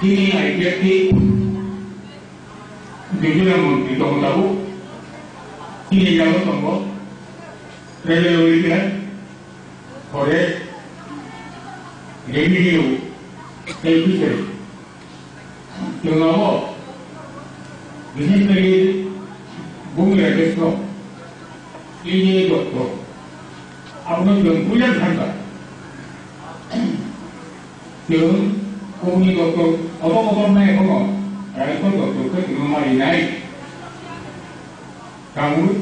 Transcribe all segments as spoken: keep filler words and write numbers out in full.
Chini I P F T Tripura montri tongo tabuk. Chini yago tongo Railway Welfare, Forest, Revenue, tei Fishery. Chwng abo, bises khe bumung rajesh no, tini doctor, abono chwng puila thangkha. Chwng kubuni doctor, obo obo nai hono, rajesh no doctor khe chwng mari nai. Tabuk,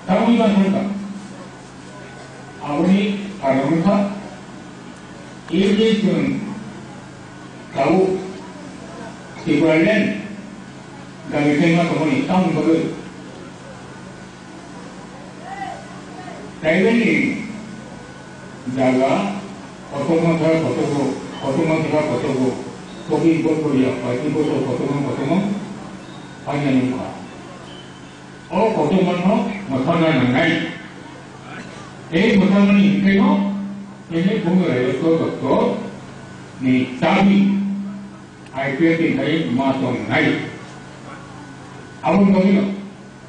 tabuk iba thangkha. Aboni karon wngkha, A J chwng tabuk Tipraland dabi khaima tongmani tamoni bagwi. Tribal ni jaga kotorma thara kotorgo, kotorma thara kotorgo, chobbish bosor ya pachis bosor kotorma kotorma painani wngkha. O kotorma no mwthangna nangnai. Tei mwthangmani hinkhe no nini bumung rajesh no doctor ni chabi I P F T ni khai ma tong nai. Aboni bagwi no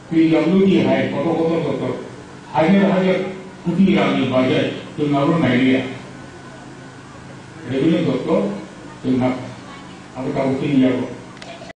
P W D hai kotor kotor doctor hajar hajar koti rang ni budget chwng abo nailiya. Revenue doctor chwng ha abo tabuk chini yago.